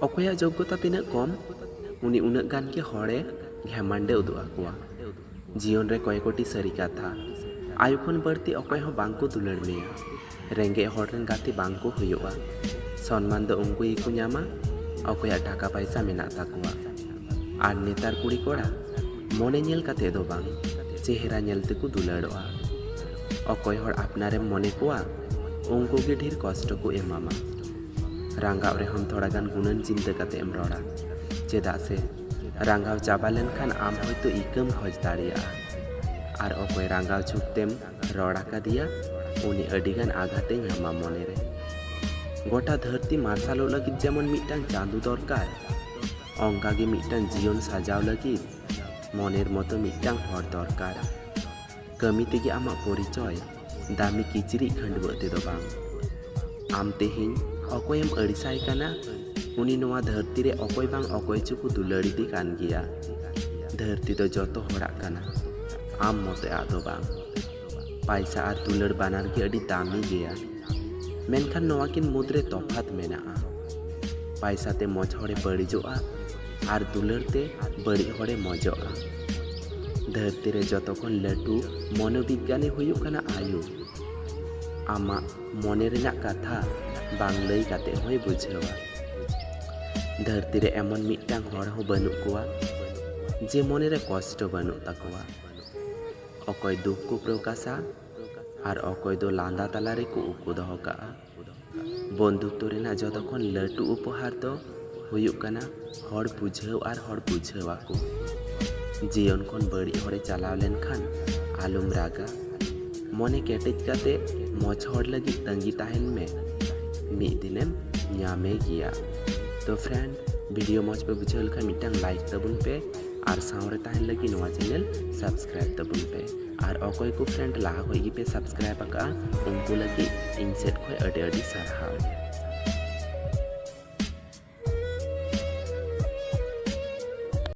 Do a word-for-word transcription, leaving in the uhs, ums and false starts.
ᱚᱠᱚᱭᱟᱜ ᱡᱳᱜᱽᱜᱚᱛᱟ ᱛᱤᱱᱟᱹᱜ ᱠᱚᱢ, ᱩᱱᱤ ᱩᱱᱟᱹᱜ ᱜᱟᱱ ᱜᱮ ᱦᱚᱲᱮ ᱜᱷᱮᱢᱟᱱᱰᱮ ᱩᱫᱩᱜ ᱟᱠᱚᱣᱟ᱾ ᱡᱤᱭᱚᱱ ᱨᱮ ᱠᱚᱭᱮᱠᱚᱴᱤ ᱥᱟᱹᱨᱤ ᱠᱟᱛᱷᱟ, ᱟᱭᱳ ᱠᱷᱚᱱ ᱵᱟᱹᱲᱛᱤ ᱚᱠᱚᱭ ᱦᱚᱸ ᱵᱟᱝ ᱠᱚ ᱫᱩᱞᱟᱹᱲ ᱢᱮᱭᱟ᱾ ᱨᱮᱸᱜᱮᱡ ᱦᱚᱲ ᱨᱮᱱ ᱜᱟᱛᱮ ᱵᱟᱝ ᱠᱚ ᱦᱩᱭᱩᱜᱼᱟ᱾ ᱥᱚᱱᱢᱟᱱ ᱫᱚ ᱩᱱᱠᱩ ᱜᱮᱠᱚ ᱧᱟᱢᱟ, ᱚᱠᱚᱭᱟᱜ ᱴᱟᱠᱟ ᱯᱟᱭᱥᱟ ᱢᱮᱱᱟᱜ ᱛᱟᱠᱚᱣᱟ᱾ ᱟᱨ ᱱᱮᱛᱟᱨ ᱠᱩᱲᱤ ᱠᱚᱲᱟ ᱢᱚᱱᱮ ᱧᱮᱞ ᱠᱟᱛᱮ ᱫᱚ ᱵᱟᱝ, ᱪᱮᱦᱨᱟ ᱧᱮᱞ ᱛᱮᱠᱚ ᱫᱩᱞᱟᱹᱲᱚᱜᱼᱟ᱾ ᱚᱠᱚᱭ ᱦᱚᱲ ᱟᱯᱱᱟᱨᱮᱢ ᱢᱚᱱᱮ ᱠᱚᱣᱟ, ᱩᱱᱠᱩ ᱜᱮ ᱰᱷᱮᱨ ᱠᱚᱥᱴᱚ ᱠᱚ ᱮᱢᱟᱢᱟ᱾ ᱨᱟᱸᱜᱟᱣ ᱨᱮᱦᱚᱸᱢ ᱛᱷᱚᱲᱟ ᱜᱟᱱ ᱜᱩᱱᱟᱹᱱ ᱪᱤᱱᱛᱟᱹ ᱠᱟᱛᱮ ᱮᱢ ᱨᱚᱲᱟ, ᱪᱮᱫᱟᱜ ᱥᱮ ᱨᱟᱸᱜᱟᱣ ᱪᱟᱵᱟ ᱞᱮᱱᱠᱷᱟᱱ ᱟᱢ ᱦᱚᱭᱛᱳ ᱤᱠᱟᱹᱢ ᱠᱷᱚᱡᱽ ᱫᱟᱲᱮᱭᱟᱜᱼᱟ᱾ ᱟᱨ ᱚᱠᱚᱭ ᱨᱟᱸᱜᱟᱣ ᱪᱷᱩᱯ ᱛᱮᱢ ᱨᱚᱲ ᱟᱠᱟᱫᱮᱭᱟ, ᱩᱱᱤ ᱟᱹᱰᱤᱜᱟᱱ ᱟᱜᱷᱟᱛᱮ ᱧᱟᱢᱟ ᱢᱚᱱᱮᱨᱮ᱾ ᱜᱚᱴᱟ ᱫᱷᱟᱹᱨᱛᱤ ᱢᱟᱨᱥᱟᱞᱚᱜ ᱞᱟᱹᱜᱤᱫ ᱡᱮᱢᱚᱱ ᱢᱤᱫᱴᱟᱝ ᱪᱟᱸᱫᱚ ᱫᱚᱨᱠᱟᱨ, ᱚᱱᱠᱟᱜᱮ ᱢᱤᱫᱴᱟᱝ ᱡᱤᱭᱚᱱ ᱥᱟᱡᱟᱣ ᱞᱟᱹᱜᱤᱫ ᱢᱚᱱᱮᱨ ᱢᱚᱛᱚ ᱢᱤᱫᱴᱟᱝ ᱦᱚᱲ ᱫᱚᱨᱠᱟᱨ᱾ ᱠᱟᱹᱢᱤ ᱛᱮᱜᱮ ᱟᱢᱟᱜ ᱯᱚᱨᱤᱪᱚᱭ, ᱫᱟᱢᱤ ᱠᱤᱪᱨᱤᱡ ᱠᱷᱟᱹᱰᱣᱟᱹᱜ ᱛᱮᱫᱚ ᱵᱟᱝ᱾ ᱟᱢ ᱛᱮᱦᱮᱧ ᱚᱠᱚᱭᱮᱢ ᱟᱹᱲᱤᱥᱟᱭ ᱠᱟᱱᱟ, ᱩᱱᱤ ᱱᱚᱣᱟ ᱫᱷᱟᱹᱨᱛᱤ ᱨᱮ ᱚᱠᱚᱭ ᱵᱟᱝ ᱚᱠᱚᱭ ᱪᱚᱠᱚ ᱫᱩᱞᱟᱹᱲᱤᱫᱤ ᱠᱟᱱ ᱜᱮᱭᱟ᱾ ᱫᱷᱟᱹᱨᱛᱤ ᱫᱚ ᱡᱚᱛᱚ ᱦᱚᱲᱟᱜ ᱠᱟᱱᱟ, ᱟᱢ ᱢᱚᱛᱚᱭᱟᱜ ᱫᱚ ᱵᱟᱝ᱾ ᱯᱟᱭᱥᱟ ᱟᱨ ᱫᱩᱞᱟᱹᱲ ᱵᱟᱱᱟᱨ ᱜᱮ ᱟᱹᱰᱤ ᱫᱟᱢᱤ ᱜᱮᱭᱟ, ᱢᱮᱱᱠᱷᱟᱱ ᱱᱚᱣᱟ ᱠᱤᱱ ᱢᱩᱫᱽᱨᱮ ᱛᱚᱯᱷᱟᱛ ᱢᱮᱱᱟᱜᱼᱟ᱾ ᱯᱟᱭᱥᱟ ᱛᱮ ᱢᱚᱡᱽ ᱦᱚᱲᱮ ᱵᱟᱹᱲᱤᱡᱚᱜᱼᱟ ᱟᱨ ᱫᱩᱞᱟᱹᱲ ᱛᱮ ᱵᱟᱹᱲᱤᱡ ᱦᱚᱲᱮ ᱢᱚᱡᱚᱜᱼᱟ᱾ ᱫᱷᱟᱹᱨᱛᱤ ᱨᱮ ᱡᱚᱛᱚ ᱠᱷᱚᱱ ᱞᱟᱹᱴᱩ ᱢᱚᱱᱳᱵᱤᱜᱽᱜᱟᱱᱤ ᱦᱩᱭᱩᱜ ᱠᱟᱱᱟ ᱟᱭᱳ᱾ ᱟᱢᱟᱜ ᱢᱚᱱᱮ ᱨᱮᱱᱟᱜ ᱠᱟᱛᱷᱟ ᱵᱟᱝ ᱞᱟᱹᱭ ᱠᱟᱛᱮ ᱦᱚᱸᱭ ᱵᱩᱡᱷᱟᱹᱣᱟ᱾ ᱫᱷᱟᱹᱨᱛᱤ ᱨᱮ ᱮᱢᱚᱱ ᱢᱤᱫᱴᱟᱝ ᱦᱚᱲ ᱦᱚᱸ ᱵᱟᱹᱱᱩᱜ ᱠᱚᱣᱟ, ᱡᱮ ᱢᱚᱱᱮ ᱨᱮ ᱠᱚᱥᱴᱚ ᱵᱟᱹᱱᱩᱜ ᱛᱟᱠᱚᱣᱟ᱾ ᱚᱠᱚᱭ ᱫᱩᱠ ᱠᱚ ᱯᱨᱚᱠᱟᱥᱟ ᱟᱨ ᱚᱠᱚᱭ ᱫᱚ ᱞᱟᱸᱫᱟ ᱛᱟᱞᱟ ᱨᱮᱠᱚ ᱩᱠᱩ ᱫᱚᱦᱚ ᱠᱟᱜᱼᱟ᱾ ᱵᱚᱱᱫᱷᱩᱛᱛᱚ ᱨᱮᱱᱟᱜ ᱡᱚᱛᱚ ᱠᱷᱚᱱ ᱞᱟᱹᱴᱩ ᱩᱯᱚᱦᱟᱨ ᱫᱚ ᱦᱩᱭᱩᱜ ᱠᱟᱱᱟ ᱦᱚᱲ ᱵᱩᱡᱷᱟᱹᱣ ᱟᱨ ᱦᱚᱲ ᱵᱩᱡᱷᱟᱹᱣ ᱟᱠᱚ᱾ ᱡᱤᱭᱚᱱ ᱠᱷᱚᱱ ᱵᱟᱹᱲᱤᱡ ᱦᱚᱲᱮ ᱪᱟᱞᱟᱣ ᱞᱮᱱᱠᱷᱟᱱ ᱟᱞᱚᱢ ᱨᱟᱜᱟ᱾ ᱢᱚᱱᱮ ᱠᱮᱴᱮᱡ ᱠᱟᱛᱮ ᱢᱚᱡᱽ ᱦᱚᱲ ᱞᱟᱹᱜᱤᱫ ᱛᱟᱺᱜᱤ ᱛᱟᱦᱮᱱ ᱢᱮ, ᱢᱤᱫ ᱫᱤᱱᱮᱢ ᱧᱟᱢᱮ ᱜᱮᱭᱟ᱾ ᱛᱚ friend, video ᱢᱚᱡᱽ ᱯᱮ ᱵᱩᱡᱷᱟᱹᱣ ᱞᱮᱠᱷᱟᱱ ᱢᱤᱫᱴᱟᱝ like ᱛᱟᱵᱚᱱ ᱯᱮ ᱟᱨ ᱥᱟᱶᱨᱮ ᱛᱟᱦᱮᱱ ᱞᱟᱹᱜᱤᱫ ᱱᱚᱣᱟ channel subscribe ᱛᱟᱵᱚᱱ ᱯᱮ᱾ ᱟᱨ ᱚᱠᱚᱭ ᱠᱚ friend ᱞᱟᱦᱟ ᱠᱷᱚᱡ ᱜᱮᱯᱮ subscribe ᱟᱠᱟᱫᱼᱟ, ᱩᱱᱠᱩ ᱞᱟᱹᱜᱤᱫ ᱤᱧ ᱥᱮᱫ ᱠᱷᱚᱡ ᱟᱹᱰᱤ ᱟᱹᱰᱤ ᱥᱟᱨᱦᱟᱣ᱾